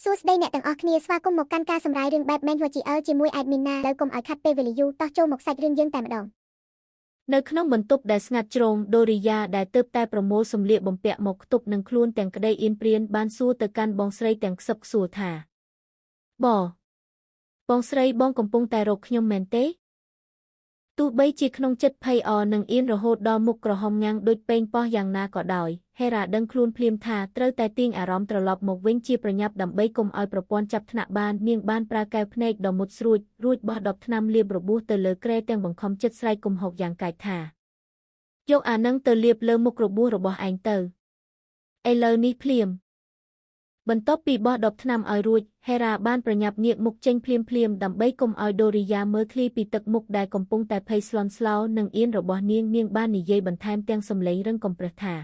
សួស្តីអ្នកទាំងអស់គ្នាស្វាគមន៍មកកាន់ការសម្រាយរឿងបែប manhwa GL ជាមួយ admin ណាលើកុំឲ្យខាត់ពេលវេលាយូរតោះចូលមកសាច់រឿងយើងតែម្ដង។ នៅក្នុងបន្ទប់ដែលស្ងាត់ជ្រងដូរីយ៉ាដែលទើបតែប្រមូលសម្លៀកបំពាក់មកខ្ទប់នឹងខ្លួនទាំងក្តីអៀនប្រៀនបានសួរទៅកាន់បងស្រីទាំងខ្សឹបខ្សួលថាបបងស្រីបងកំពុងតែរកខ្ញុំមែនទេទោះបីជាក្នុងចិត្តភ័យអនិងអៀនរហូតដល់មុខក្រហមងាំងដូចពេងប៉ោះយ៉ាងណាក៏ដោយហេរ៉ាដឹងខ្លួនភ្លាមថាត្រូវតែទាញអារម្មណ៍ត្រឡប់មកវិញជាប្រញាប់ដើម្បីកុំឲ្យប្រព័ន្ធចាប់ថ្នាក់បាននាងបានប្រើកែវភ្នែកដ៏មុតស្រួចរួចបោះដបថ្នាំលាបរបួសទៅលើគ្រែទាំងបង្ខំចិត្តស្រែកគំហុកយ៉ាងកាចថាយកអានឹងទៅលាបលើមុខរបួសរបស់ឯងទៅឥឡូវនេះភ្លាមបន្ទាប់ពីបោះដបថ្នាំឲ្យរួចហេរ៉ាបានប្រញាប់ងាកមុខចេញភ្លាមភ្លាមដើម្បីកុំឲ្យដូរីយ៉ាមើលឃ្លីពីទឹកមុខដែលកំពុងតែភ័យស្លន់ស្លោនិងអៀនរបស់នាងនាងបាននិយាយបន្ថែមទាំងសំឡេងរឹងកំព្រឹសថា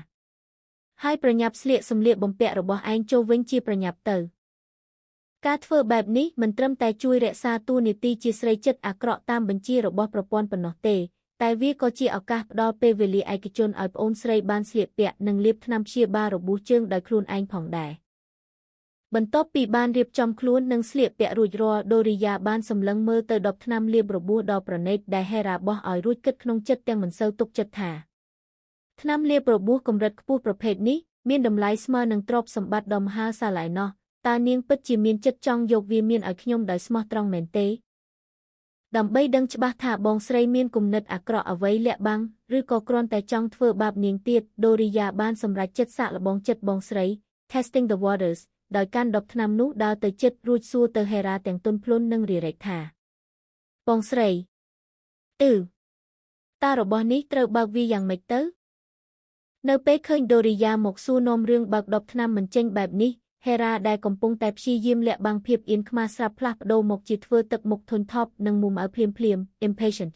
ហើយប្រញាប់ស្លៀកសម្លៀកបំពាក់របស់ឯងចូលវិញជាប្រញាប់ទៅការធ្វើបែបនេះមិនត្រឹមតែជួយរក្សាតួនាទីជាស្រីចិត្តអាក្រក់តាមបញ្ជារបស់ប្រព័ន្ធប៉ុណ្ណោះទេតែវាក៏ជាឱកាសផ្ដល់ពេលវេលាឯកជនឲ្យប្អូនស្រីបានស្លៀកពាក់និងលាបថ្នាំព្យាបាលរបួសជើងដោយខ្លួនឯងផងដែរបន្ទាប់ពីបានរៀបចំខ្លួននិងស្លៀកពាក់រួចរាល់ដូរីយ៉ាបានសម្លឹងមើលទៅដបថ្នាំលាបរបួសដ៏ប្រណិតដែលហេរ៉ាបោះឲ្យរួចគិតក្នុងចិត្តទាំងមិនសូវទុកចិត្តថាថ្នាំលាបរបួសកម្រិតខ្ពស់ប្រភេទនេះមានតម្លៃស្មើនឹងទ្រព្យសម្បត្តិដ៏មហាសាលឯណោះតើនាងពិតជាមានចិត្តចង់យកវាមានឲ្យខ្ញុំដោយស្មោះត្រង់មែនទេដើម្បីដឹងច្បាស់ថាបងស្រីមានគំនិតអាក្រក់អ្វីលាក់បាំងឬក៏គ្រាន់តែចង់ធ្វើបាបនាងទៀតដូរីយ៉ាបានសម្រេចចិត្តសាកល្បងចិត្តបងស្រី testing the waters ដោយកាន់ដបថ្នាំនោះដើរទៅជិតរួចសួរទៅហេរ៉ាទាំងទន់ភ្លន់និងរារែកថាបងស្រីអឺតើរបស់នេះត្រូវបើកវាយ៉ាងម៉េចទៅនៅពេលឃើញដូរីយ៉ាមកសួរនាំរឿងបើកដបថ្នាំមិនចេញបែបនេះហេរ៉ាដែលកំពុងតែព្យាយាមលាក់បាំងភាពអៀនខ្មាសស្រាប់ផ្លាស់ប្ដូរមកជាធ្វើទឹកមុខធុញថប់និងមួម៉ៅភ្លាមភ្លាម impatient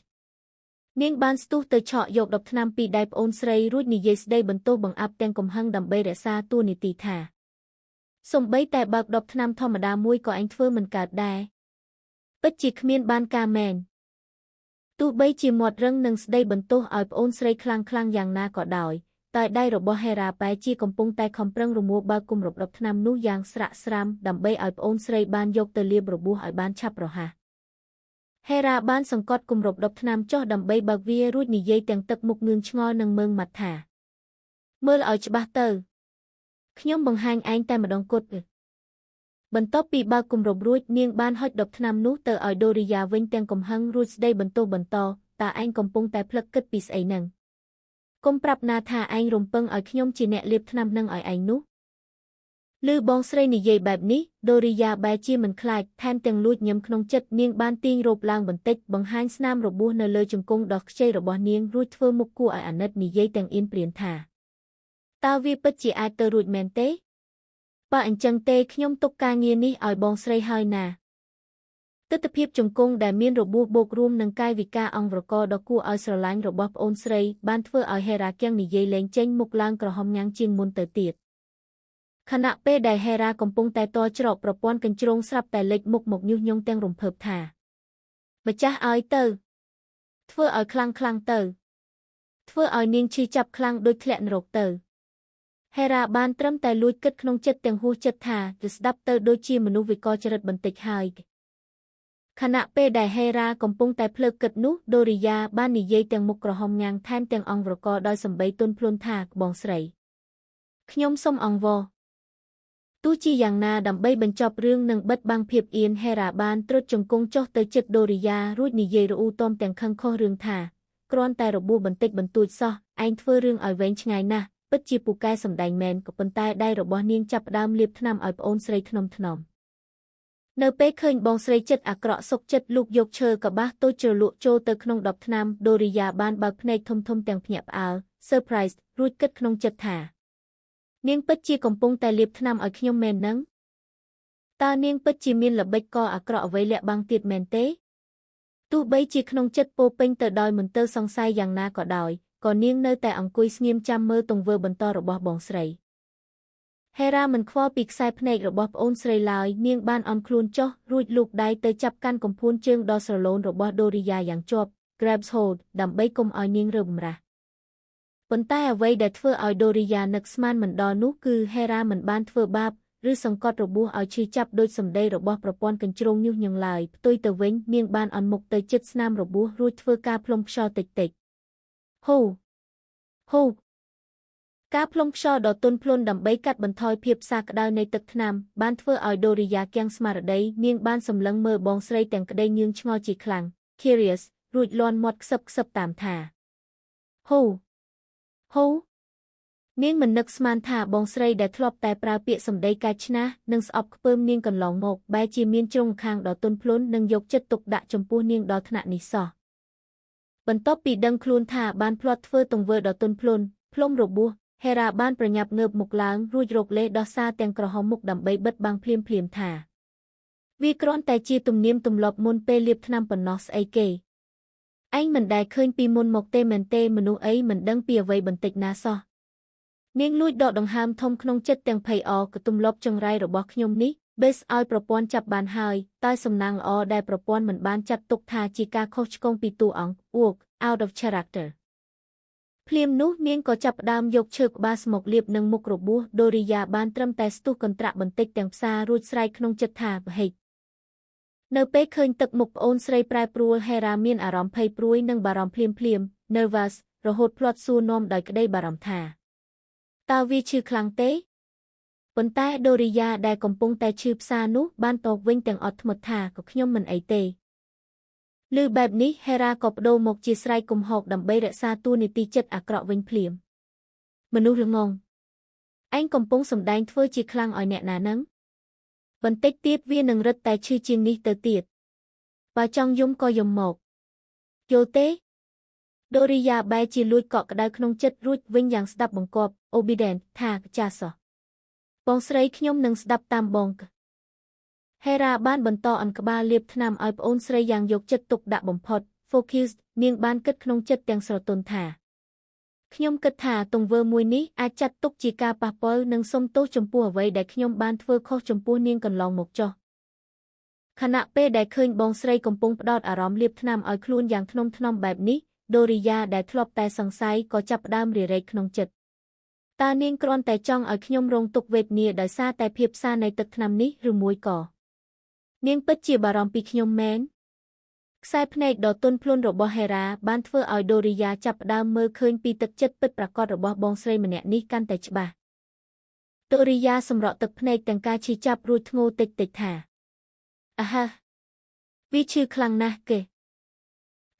នាងបានស្ទុះទៅឆក់យកដបថ្នាំពីដៃប្អូនស្រីរួចនិយាយស្ដីបន្ទោសបង្អាប់ទាំងកំហឹងដើម្បីរក្សាតួនាទីថាសំបីតែបើកដបថ្នាំធម្មតាមួយក៏អញធ្វើមិនកើតដែរពិតជាគ្មានបានការមែនទោះបីជាមាត់រឹងនិងស្ដីបន្ទោសឲ្យប្អូនស្រីខ្លាំងខ្លាំងយ៉ាងណាក៏ដោយតែដៃរបស់ហេរ៉ាបែជាកំពុងតែខំប្រឹងរមួលបើកគម្របដបថ្នាំនោះយ៉ាងស្រាក់ស្រាំដើម្បីឲ្យប្អូនស្រីបានយកទៅលាបរបួសឲ្យបានឆាប់រហ័សហេរ៉ាបានសង្កត់គម្របដបថ្នាំចុះដើម្បីបើកវារួចនិយាយទាំងទឹកមុខងឿងឆ្ងល់និងមើងម៉ាត់ថាមើលឲ្យច្បាស់ទៅខ្ញុំបង្ហាញឯងតែម្ដងគត់បន្ទាប់ពីបើកគម្របរួចនាងបានហុចដបថ្នាំនោះទៅឲ្យដូរីយ៉ាវិញទាំងកំហឹងរួចស្ដីបន្ទោសបន្តតើឯងកំពុងតែភ្លឹកគិតពីស្អីហ្នឹងកុំប្រាប់ណាថាឯងរំពឹងឲ្យខ្ញុំជាអ្នកលាបថ្នាំនឹងឲ្យឯងនោះឮបងស្រីនិយាយបែបនេះដូរីយ៉ាបែរជាមិនខ្លាចថែមទាំងលួចញឹមក្នុងចិត្តនាងបានទាញរ៉ូបឡើងបន្តិចបង្ហាញស្នាមរបួសនៅលើជង្គង់ដ៏ខ្ចីរបស់នាងរួចធ្វើមុខគួរឲ្យអាណិតនិយាយទាំងអៀនប្រៀនថាតើវាពិតជាអាចទៅរួចមែនទេបើអញ្ចឹងទេខ្ញុំទុកការងារនេះឲ្យបងស្រីហើយណាទិដ្ឋភាពជង្គង់ដែលមានរបួសបូករួមនឹងកាយវិការអង្គរកដ៏គួរឲ្យស្រឡាញ់របស់ប្អូនស្រីបានធ្វើឲ្យហេរ៉ាគៀងនិយាយលែងចេញមុខឡើងក្រហមញ៉ាំងជាងមុនទៅទៀតខណៈពេលដែលហេរ៉ាកំពុងតែតច្រកប្រព័ន្ធកញ្ជ្រោងស្រាប់តែលេចមុខមកញុះញង់ទាំងរំភើបថាម្ចាស់ឲ្យទៅធ្វើឲ្យខ្លាំងខ្លាំងទៅធ្វើឲ្យនាងឈឺចាប់ខ្លាំងដូចធ្លាក់នរកទៅហេរ៉ាបានត្រឹមតែលួចគិតក្នុងចិត្តទាំងហួសចិត្តថាវាស្ដាប់ទៅដូចជាមនុស្សវិកលចរិតបន្តិចហើយខណៈពេលដែលហេរ៉ាកំពុងតែភ្លើកគិតនោះដូរីយ៉ាបាននិយាយទាំងមុខក្រហមញ៉ាំងថែមទាំងអង្វរកដោយសម្ដីទន់ភ្លន់ថាបងស្រីខ្ញុំសូមអង្វរទោះជាយ៉ាងណាដើម្បីបញ្ចប់រឿងនិងបិទបាំងភាពអៀនហេរ៉ាបានត្រុតជង្គង់ចុះទៅជិតដូរីយ៉ារួចនិយាយរអ៊ូទាំទាំងខឹងខុសរឿងថាគ្រាន់តែរបួសបន្តិចបន្តួចសោះឯងធ្វើរឿងឲ្យវែងឆ្ងាយណាស់ពិតជាពូកែសម្ដែងមែនក៏ប៉ុន្តែដៃរបស់នាងចាប់ផ្ដើមលាបថ្នាំឲ្យប្អូនស្រីថ្នមថ្នមនៅពេលឃើញបងស្រីចិត្តអាក្រក់សុកចិត្តលូកយកឈើកបាសតូចជ្រលក់ចូលទៅក្នុងដបថ្នាំដូរីយ៉ាបានបើកភ្នែកធំធំទាំងភ្ញាក់ផ្អើល surprise រួចគិតក្នុងចិត្តថានាងពិតជាកំពុងតែលាបថ្នាំឲ្យខ្ញុំមែននឹងតើនាងពិតជាមានល្បិចកលអាក្រក់អ្វីលាក់បាំងទៀតមែនទេទោះបីជាក្នុងចិត្តពោពេញទៅដោយមន្ទិលសង្ស័យយ៉ាងណាក៏ដោយក៏នាងនៅតែអង្គុយស្ងៀមចាំមើលទង្វើបន្តរបស់បងស្រីហេរ៉ាមិនខ្វល់ពីខ្សែភ្នែករបស់ប្អូនស្រីឡើយនាងបានអន់ខ្លួនចុះរួចលូកដៃទៅចាប់កាន់កំភួនជើងដ៏ស្រឡូនរបស់ដូរីយ៉ាយ៉ាងជាប់ grabs hold ដើម្បីកុំឲ្យនាងរើបម្រាស់ប៉ុន្តែអ្វីដែលធ្វើឲ្យដូរីយ៉ានឹកស្មានមិនដល់នោះគឺហេរ៉ាមិនបានធ្វើបាប ឬសង្កត់របួសឲ្យឈឺចាប់ដូចសម្ដីរបស់ប្រព័ន្ធកញ្ជ្រោងញុះញង់ឡើយផ្ទុយទៅវិញនាងបានអន់មុខទៅជិតស្នាមរបួសរួចធ្វើការផ្លុំខ្យល់តិចៗហ៊ូហ៊ូការផ្លុំខ្យល់ដ៏ទន់ភ្លន់ដើម្បីកាត់បន្ថយភាពផ្សាក្តៅនៃទឹកថ្នាំបានធ្វើឲ្យដូរីយ៉ាគាំងស្មារតីនាងបានសម្លឹងមើលបងស្រីទាំងក្តីងឿងឆ្ងល់ជាខ្លាំង Curious រួចលាន់មាត់ខ្សឹបខ្សឹបតាមថាហ៊ូហ៊ូនាងមិននឹកស្មានថាបងស្រីដែលធ្លាប់តែប្រើពាក្យសម្ដីកាចឆ្នាស់និងស្អប់ខ្ពើមនាងកន្លងមកបែរជាមានជ្រុងខាងដ៏ទន់ភ្លន់និងយកចិត្តទុកដាក់ចំពោះនាងដល់ថ្នាក់នេះសោះបន្ទាប់ពីដឹងខ្លួនថាបានភ្លាត់ធ្វើទង្វើដ៏ទន់ភ្លន់ផ្លុំរបួសហេរ៉ាបានប្រញាប់ងើបមុខឡើងរួចរកលេសដោះសារទាំងក្រហមមុខដើម្បីបិទបាំងភ្លាមភ្លាមថាវាគ្រាន់តែជាទំនៀមទម្លាប់មុនពេលលាបថ្នាំប៉ុណ្ណោះស្អីគេឯងមិនដែលឃើញពីមុនមកទេមែនទេមនុស្សអីមិនដឹងពីអ្វីបន្តិចណាសោះនាងលួចដកដង្ហើមធំក្នុងចិត្តទាំងភ័យអកទម្លាប់ចង្រៃរបស់ខ្ញុំនេះបេសឲ្យប្រព័ន្ធចាប់បានហើយតែសំណាងល្អដែលប្រព័ន្ធមិនបានចាត់ទុកថាជាការខុសឆ្គងពីតួអង្គ work out of character ភ្លាមនោះនាងក៏ចាប់ផ្ដើមយកឈើក្បាលស្មុកលាបនឹងមុខរបួសដូរីយ៉ាបានត្រឹមតែស្ទុះកន្ត្រាក់បន្តិចទាំងផ្សាររួចស្រែកក្នុងចិត្តថាហិចនៅពេលឃើញទឹកមុខប្អូនស្រីប្រែប្រួលហេរ៉ាមានអារម្មណ៍ភ័យព្រួយនិងបារម្ភភ្លាមៗ nervous រហូតភ្លាត់សួរនាំដោយក្តីបារម្ភថាតើវាឈឺខ្លាំងទេប៉ុន្តែដូរីយ៉ាដែលកំពុងតែឈឺផ្សារនោះបានតបវិញទាំងអត់ធ្មត់ថាក៏ខ្ញុំមិនអីទេឮបែបនេះហេរ៉ាក៏ប្ដូរមកជាស្រែកគំហកដើម្បីរក្សាតួនាទីចិត្តអាក្រក់វិញភ្លាមមនុស្សល្ងងឯងកំពុងសម្ដែងធ្វើជាខ្លាំងឲ្យអ្នកណានឹងបន្តិចទៀតវានឹងរឹតតែឈឺជាងនេះទៅទៀតបើចង់យំក៏យំមកយល់ទេដូរីយ៉ាបែរជាលួចកក់ក្ដៅក្នុងចិត្តរួចវិញយ៉ាងស្ដាប់បង្គាប់ obedient ថាចាសោះបងស្រីខ្ញុំនឹងស្ដាប់តាមបងហេរ៉ាបានបន្តអន់ក្បាលលាបថ្នាំឲ្យប្អូនស្រីយ៉ាងយកចិត្តទុកដាក់បំផុត focused នាងបានគិតក្នុងចិត្តទាំងស្រទន់ថាខ្ញុំគិតថាទង្វើមួយនេះអាចចាត់ទុកជាការប៉ះពាល់និងសុំទោសចំពោះអ្វីដែលខ្ញុំបានធ្វើខុសចំពោះនាងកន្លងមកចុះខណៈពេលដែលឃើញបងស្រីកំពុងផ្ដោតអារម្មណ៍លាបថ្នាំឲ្យខ្លួនយ៉ាងធ្នមធ្នមបែបនេះដូរីយ៉ាដែលធ្លាប់តែសង្ស័យក៏ចាប់ផ្ដើមរារែកក្នុងចិត្តតើនាងគ្រាន់តែចង់ឲ្យខ្ញុំរងទុក្ខវេទនាដោយសារតែភាពផ្សារនៃទឹកថ្នាំនេះឬមួយក៏នាងពិតជាបារម្ភពីខ្ញុំមែនខ្សែភ្នែកដ៏ទន់ភ្លន់របស់ហេរ៉ាបានធ្វើឲ្យដូរីយ៉ាចាប់ផ្ដើមមើលឃើញពីទឹកចិត្តពិតប្រាកដរបស់បងស្រីម្នាក់នេះកាន់តែច្បាស់ដូរីយ៉ាសម្រក់ទឹកភ្នែកទាំងការឈឺចាប់រួចធ្ងោតិចតិចថាអាហាវាឈឺខ្លាំងណាស់គេ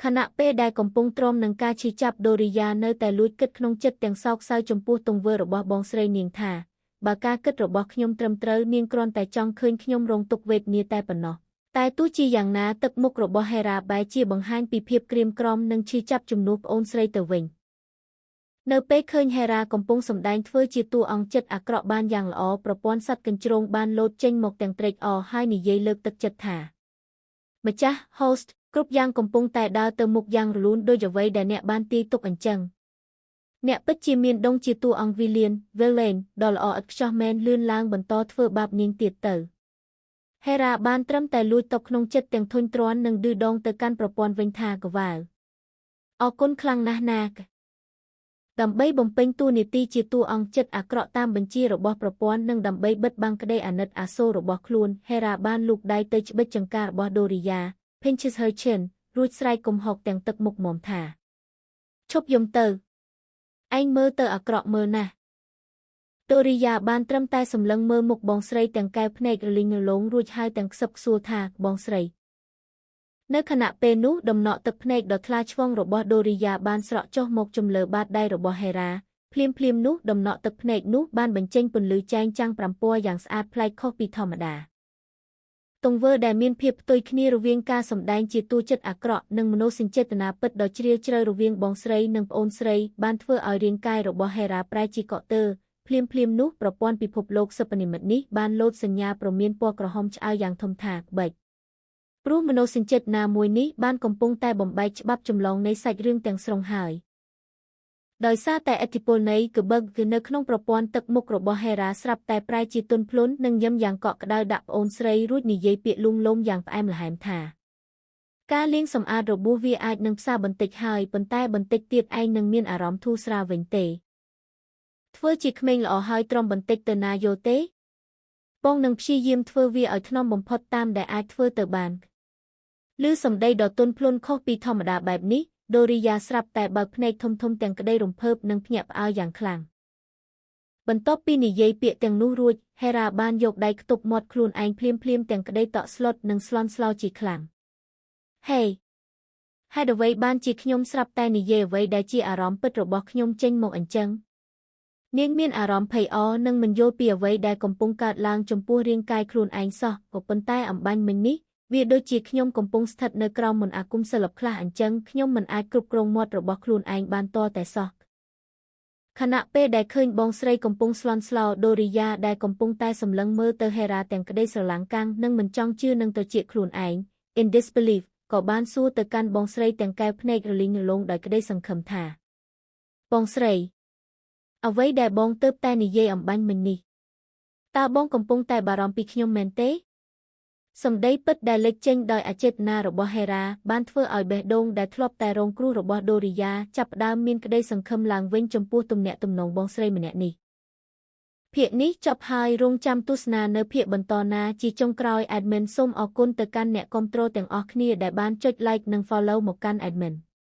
ខណៈពេលដែលកំពុងទ្រាំនឹងការឈឺចាប់ដូរីយ៉ានៅតែលួចគិតក្នុងចិត្តទាំងសោកសៅចំពោះទង្វើរបស់បងស្រីនាងថាបើការគិតរបស់ខ្ញុំត្រឹមត្រូវនាងគ្រាន់តែចង់ឃើញខ្ញុំរងទុក្ខវេទនាតែប៉ុណ្ណោះតែទោះជាយ៉ាងណាទឹកមុខរបស់ហេរ៉ាបែរជាបង្ហាញពីភាពក្រៀមក្រំនិងឈឺចាប់ជំនួសប្អូនស្រីទៅវិញនៅពេលឃើញហេរ៉ាកំពុងសម្ដែងធ្វើជាតួអង្គចិត្តអាក្រក់បានយ៉ាងល្អប្រព័ន្ធសត្វកញ្ជ្រោងបានលោតចេញមកទាំងត្រេកអរហើយនិយាយលើកទឹកចិត្តថាម្ចាស់ host គ្រប់យ៉ាងកំពុងតែដើរទៅមុខយ៉ាងរលូនដូចអ្វីដែលអ្នកបានទាយទុកអញ្ចឹងអ្នកពិតជាមានដងជាតួអង្គវីលៀន Villain ដ៏ល្អឥតខ្ចោះមែនលឿនឡើងបន្តធ្វើបាបនាងទៀតទៅហេរ៉ាបានត្រឹមតែលួចតបក្នុងចិត្តទាំងធុញទ្រាន់និងឌឺដងទៅកាន់ប្រព័ន្ធវិញថាកវ៉ាវអរគុណខ្លាំងណាស់ណាដើម្បីបំពេញតួនាទីជាតួអង្គចិត្តអាក្រក់តាមបញ្ជារបស់ប្រព័ន្ធនិងដើម្បីបិទបាំងក្តីអាណិតអាសូររបស់ខ្លួនហេរ៉ាបានលូកដៃទៅច្បិចចង្ការបស់ដូរីយ៉ា pinches her chin រួចស្រែកគំហកទាំងទឹកមុខមុំថាឈប់យំទៅឯងមើលទៅអាក្រក់មើលណាស់ដូរីយ៉ាបានត្រឹមតែសម្លឹងមើលមុខបងស្រីទាំងកែវភ្នែករលីងរលោងរួចហើយទាំងខ្សឹបខ្សួលថាបងស្រីនៅខណៈពេលនោះដំណក់ទឹកភ្នែកដ៏ថ្លាឆ្វង់របស់ដូរីយ៉ាបានស្រក់ចុះមកជំលើបាតដៃរបស់ហេរ៉ាភ្លាមភ្លាមនោះដំណក់ទឹកភ្នែកនោះបានបញ្ចេញពន្លឺចែងចាំង5ពណ៌យ៉ាងស្អាតប្លែកខុសពីធម្មតាទង្វើដែលមានភាពផ្ទុយគ្នារវាងការសម្ដែងជាតួចិត្តអាក្រក់និងមនោសញ្ចេតនាពិតដ៏ជ្រាលជ្រៅរវាងបងស្រីនិងប្អូនស្រីបានធ្វើឲ្យរាងកាយរបស់ហេរ៉ាប្រែជាកក់ទើភ្លាមភ្លាមនោះប្រព័ន្ធពិភពលោកសិប្បនិម្មិតនេះបានលោតសញ្ញាព្រមានពណ៌ក្រហមឆ្អៅយ៉ាងធំថាបិចព្រោះមនោសញ្ចេតនាមួយនេះបានកំពុងតែបំបែកច្បាប់ចម្លងនៃសាច់រឿងទាំងស្រុងហើយដោយសារតែឥទ្ធិពលនៃកបឹកគឺនៅក្នុងប្រព័ន្ធទឹកមុខរបស់ហេរ៉ាស្រាប់តែប្រែជាទន់ភ្លន់និងញឹមយ៉ាងកក់ក្ដៅដាក់ប្អូនស្រីរួចនិយាយពាក្យលួងលោមយ៉ាងផ្អែមល្ហែមថាការលាងសម្អាតរបួសវាអាចនឹងផ្សាបន្តិចហើយប៉ុន្តែបន្តិចទៀតឯងនឹងមានអារម្មណ៍ធូរស្រាលវិញទេធ្វើជាក្មេងល្អហើយទ្រាំបន្តិចទៅណាយល់ទេ បងនឹងព្យាយាមធ្វើវាឲ្យថ្នមបំផុតតាមដែលអាចធ្វើទៅបានឮសម្ដីដ៏ទន់ភ្លន់ខុសពីធម្មតាបែបនេះដូរីយ៉ាស្រាប់តែបើកភ្នែកធំៗទាំងក្តីរំភើបនិងភ្ញាក់ផ្អើលយ៉ាងខ្លាំងបន្ទាប់ពីនិយាយពាក្យទាំងនោះរួចហេរ៉ាបានយកដៃខ្ទប់មាត់ខ្លួនឯងភ្លាមៗទាំងក្តីតក់ស្លុតនិងស្លន់ស្លោជាខ្លាំងហេហេតុអ្វីបានជាខ្ញុំស្រាប់តែនិយាយអ្វីដែលជាអារម្មណ៍ពិតរបស់ខ្ញុំចេញមកអញ្ចឹងនាងមានអារម្មណ៍ភ័យអនិងមិនយល់ពីអ្វីដែលកំពុងកើតឡើងចំពោះរាងកាយខ្លួនឯងសោះក៏ប៉ុន្តែអំបញ្ញមិញនេះវាដូចជាខ្ញុំកំពុងស្ថិតនៅក្រោមមន្តអាគមសិល្បខ្លះអញ្ចឹងខ្ញុំមិនអាចគ្រប់គ្រងមាត់របស់ខ្លួនឯងបានតតែសោះខណៈពេលដែលឃើញបងស្រីកំពុងស្លន់ស្លោដូរីយ៉ាដែលកំពុងតែសម្លឹងមើលទៅហេរ៉ាទាំងក្តីស្រឡាំងកាំងនិងមិនចង់ជឿនឹងត្រចៀកខ្លួនឯង In disbelief ក៏បានសួរទៅកាន់បងស្រីទាំងកែវភ្នែករលីងរលោងដោយក្តីសង្ឃឹមថាបងស្រីអ្វីដែលបងទើបតែនិយាយអំបញ្ញមិញនេះតើបងកំពុងតែបារម្ភពីខ្ញុំមែនទេសម្ដីពិតដែលលេចចេញដោយអចេតនារបស់ហេរ៉ាបានធ្វើឲ្យបេះដូងដែលធ្លាប់តែរងគ្រោះរបស់ដូរីយ៉ាចាប់ផ្ដើមមានក្តីសង្ឃឹមឡើងវិញចំពោះទំនាក់ទំនងបងស្រីម្នាក់នេះភាគនេះចប់ហើយរងចាំទស្សនានៅភាគបន្តណាជាចុងក្រោយ admin សូមអរគុណទៅកាន់អ្នកគាំទ្រទាំងអស់គ្នាដែលបានចុច like និង follow មកកាន់ admin។